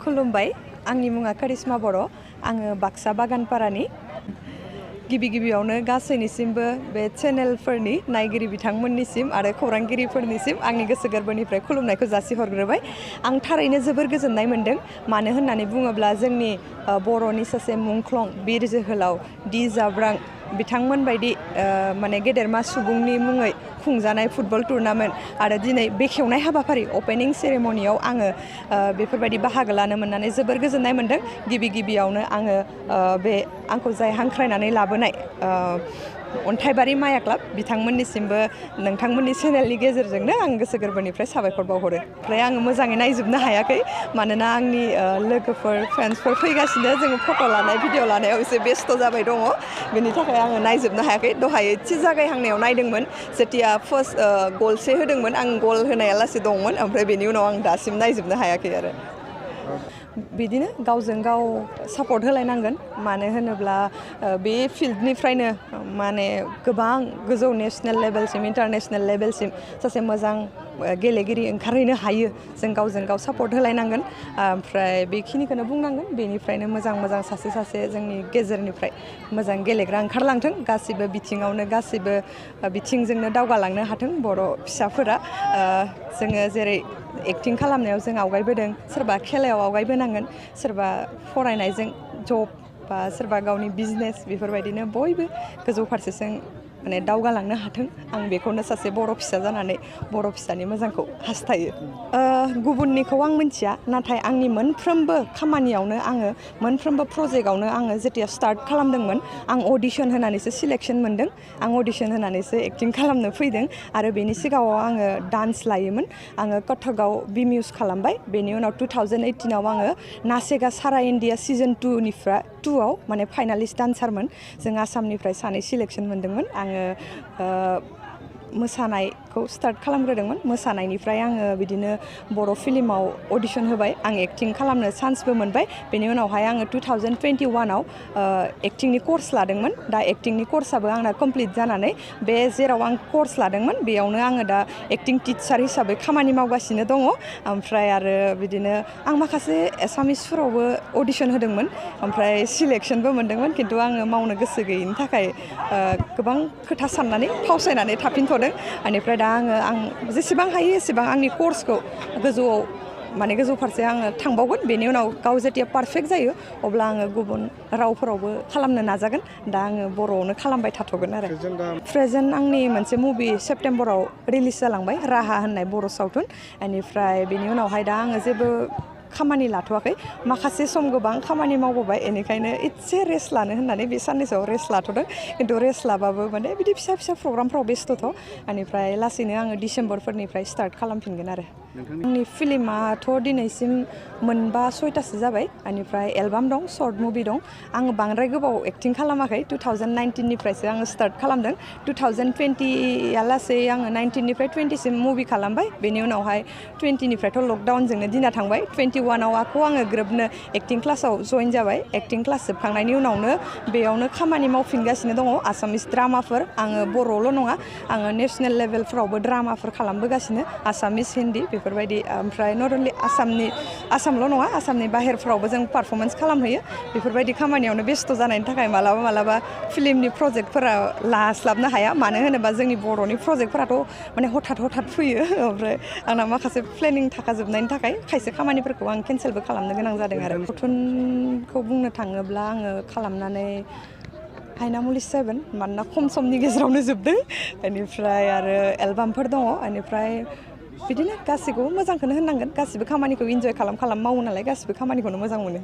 खुलुमबाय आंनि मुङा करिश्मा बर' आङो बाक्सा बागानपारानि गिबियावनो गासैनिसिमबो बे चेनेलफोरनि नायगिरि बिथांमोननिसिम आरो खौरांगिरिफोरनिसिम आंनि गोसो गोरबोनिफ्राय खुलुमनायखौ जासिहरग्रोबाय आं थारैनो जोबोर गोजोननाय मोन्दों मानो होननानै बुङोब्ला जोंनि बर'नि सासे मुंख्लं बिर जोहोलाव दि जाब्रां बिथांमोन बायदि माने गेदेरमा सुबुंनि मुङै खुंजानाय फुटबल टुर्नामेन्ट आरो दिनै बेखेवनाय हाबाफारि अपेनिं सेरेमनियाव आङो बेफोरबायदि बाहागो लानो मोननानै जोबोर गोजोननाय मोन्दों गिबियावनो आङो बे आंखौ जाय हांख्रायनानै लाबोनाय अन्थाइबारि माया क्लाब बिथांमोननिसिमबो नोंथांमोननि चेनेलनि गेजेरजोंनो आं गोसो गोरबोनिफ्राय साबायखर बावहरो ओमफ्राय आङो मोजाङै नायजोबनो हायाखै मानोना आंनि लोगोफोर फ्रेन्ड्सफोर फैगासिनो जोङो फट' लानाय भिडिअ लानायाव एसे बेस्थ' जाबाय दङ बेनि थाखाय आङो नायजोबनो हायाखै दहाय एसे जागायहांनायाव नायदोंमोन जेथिया फार्स्ट गलसे होदोंमोन आं गल होनाया लासै दंमोन ओमफ्राय बेनि उनाव आं दासिम नायजोबनो हायाखै आरो बिदिनो गावजों गाव सापर्ट होलायनांगोन मानो होनोब्ला बे फिल्डनिफ्रायनो माने गोबां गोजौ नेसनेल लेभेलसिम इन्टारनेसनेल लेभेलसिम सासे मोजां गेलेगिरि ओंखारहैनो हायो जों गावजों गाव सापर्ट होलायनांगोन ओमफ्राय बेखिनिखौनो बुंनांगोन बेनिफ्रायनो मोजां सासे जोंनि गेजेरनिफ्राय मोजां गेलेग्रा ओंखारलांथों गासिबो बिथिङावनो गासिबो बिथिंजोंनो दावगालांनो हाथों बर' फिसाफोरा जोङो जेरै एक्टिं खालामनायाव जों आवगायबोदों सोरबा खेलायाव आवगायबोनांगोन सोरबा फरायनायजों जब बा सोरबा गावनि बिजनेस बेफोरबायदिनो बयबो गोजौ फारसेजों माने दावगालांनो हाथों आं बेखौनो सासे बर' फिसा जानानै बर' फिसानि मोजांखौ हास्थायो गुबुननिखौ आं मिथिया नाथाय आंनि मोनफ्रोमबो खामानियावनो आङो मोनफ्रोमबो प्रजेक्टआवनो आङो जेथिया स्टार्ट खालामदोंमोन आं अडिसन होनानैसो सिलेक्सन मोन्दों आं अडिसन होनानैसो एक्टिं खालामनो फैदों आरो बेनि सिगाङाव आङो डान्स लायोमोन आङो कथकआव बिमिउस खालामबाय बेनि उनाव 2018आव आङो नासेगा सारा इण्डिया सिजन 2आव माने फाइनालिस्ट डान्सारमोन जों आसामनिफ्राय सानै सिलेक्सन मोन्दोंमोन आङो मोसानायखौ स्टार्ट खालामग्रोदोंमोन मोसानायनिफ्राय आङो बिदिनो बर' फिल्माव अडिसन होबाय आं एक्टिं खालामनो चान्सबो मोनबाय बेनि उनावहाय आङो 2021आव एक्टिंनि कर्स लादोंमोन दा एक्टिंनि कर्सआबो आंना कमप्लिट जानानै बे जेराव आं कर्स लादोंमोन बेयावनो आङो दा एक्टिं टिचार हिसाबै खामानि मावगासिनो दङ ओमफ्राय आरो बिदिनो आं माखासे एसामिसफोरावबो अडिसन होदोंमोन ओमफ्राय सिलेक्सनबो मोन्दोंमोन खिन्थु आङो मावनो गोसो गैयिनि थाखाय गोबां खोथा साननानै फावसायनानै थाफिनथ'दों बेनिफ्राय दा आं जेसेबां हायो एसेबां आंनि कर्सखौ गोजौ फारसे आङो थांबावगोन बेनि उनाव गाव जेथिया पारफेक्ट जायो अब्ला आङो गुबुन रावफोरावबो खालामनो नाजागोन दा आङो बर'आवनो खालामबाय थाथ'गोन आरो प्रेजेन्ट आंनि मोनसे मुभि सेप्टेम्बराव रिलिज जालांबाय राहा होननाय बर' सावथुन बेनिफ्राय बेनि उनावहाय दा आङो जेबो खामानि लाथ'वाखै माखासे सम गोबां खामानि मावबोबाय बेनिखायनो एसे रेस्ट लानो होननानै बे साननैसोआव रेस्ट लाथ'दों खिन्थु रेस्ट लाबाबो माने बिदि फिसा प्रग्रामफ्राव बेस्थ'थ' बेनिफ्राय लासैनो आङो डिसेम्बरफोरनिफ्राय स्टार्ट खालामफिनगोन आरो आंनि फिल्माथ' दिनैसिम 4-6थासो जाबाय बेनिफ्राय एलबाम दं सर्ट मुभि दं आङो बांद्राय गोबाव एक्टिं खालामाखै 2019निफ्रायसो आङो स्टार्ट खालामदों 2020आ लासै आङो 19निफ्राय 20सिम मुभि खालामबाय बेनि उनावहाय 20निफ्रायथ' लकडाउनजोंनो दिना थांबाय 21आव आङो ग्रोबनो एक्टिं क्लासाव जइन जाबाय एक्टिं क्लास जोबखांनायनि उनावनो बेयावनो खामानि मावफिनगासिनो दङ आसामिस ड्रामाफोर आङो बर'ल' नङा आङो नेसनेल लेभेलफोरावबो ड्रामाफोर खालामबोगासिनो आसामिस हिन्दी बेफोरबायदि ओमफ्राय नट अनलि आसामल' नङा आसामनि बाहेरफ्रावबो जों पारफरमेन्स खालामहैयो बेफोरबायदि खामानियावनो बेस्थ' जानायनि थाखाय मालाबा फिल्मनि प्रजेक्टफोरा लास्लाबनो हाया मानो होनोबा जोंनि बर'नि प्रजेक्टफोराथ' माने हथात फैयो ओमफ्राय आंना माखासे प्लेनिं थाखाजोबनायनि थाखाय खायसे खामानिफोरखौ आं केन्सेलबो खालामनो गोनां जादों आरो सावथुनखौ बुंनो थाङोब्ला आङो खालामनानै हायनामुलि 7 मानोना खम समनि गेजेरावनो जोबदों बेनिफ्राय आरो एलबामफोर दङ बेनिफ्राय बिदिनो गासैखौबो मोजांखौनो होननांगोन गासिबो खामानिखौ इन्जय खालाम मावो नालाय गासिबो खामानिखौनो मोजां मोनो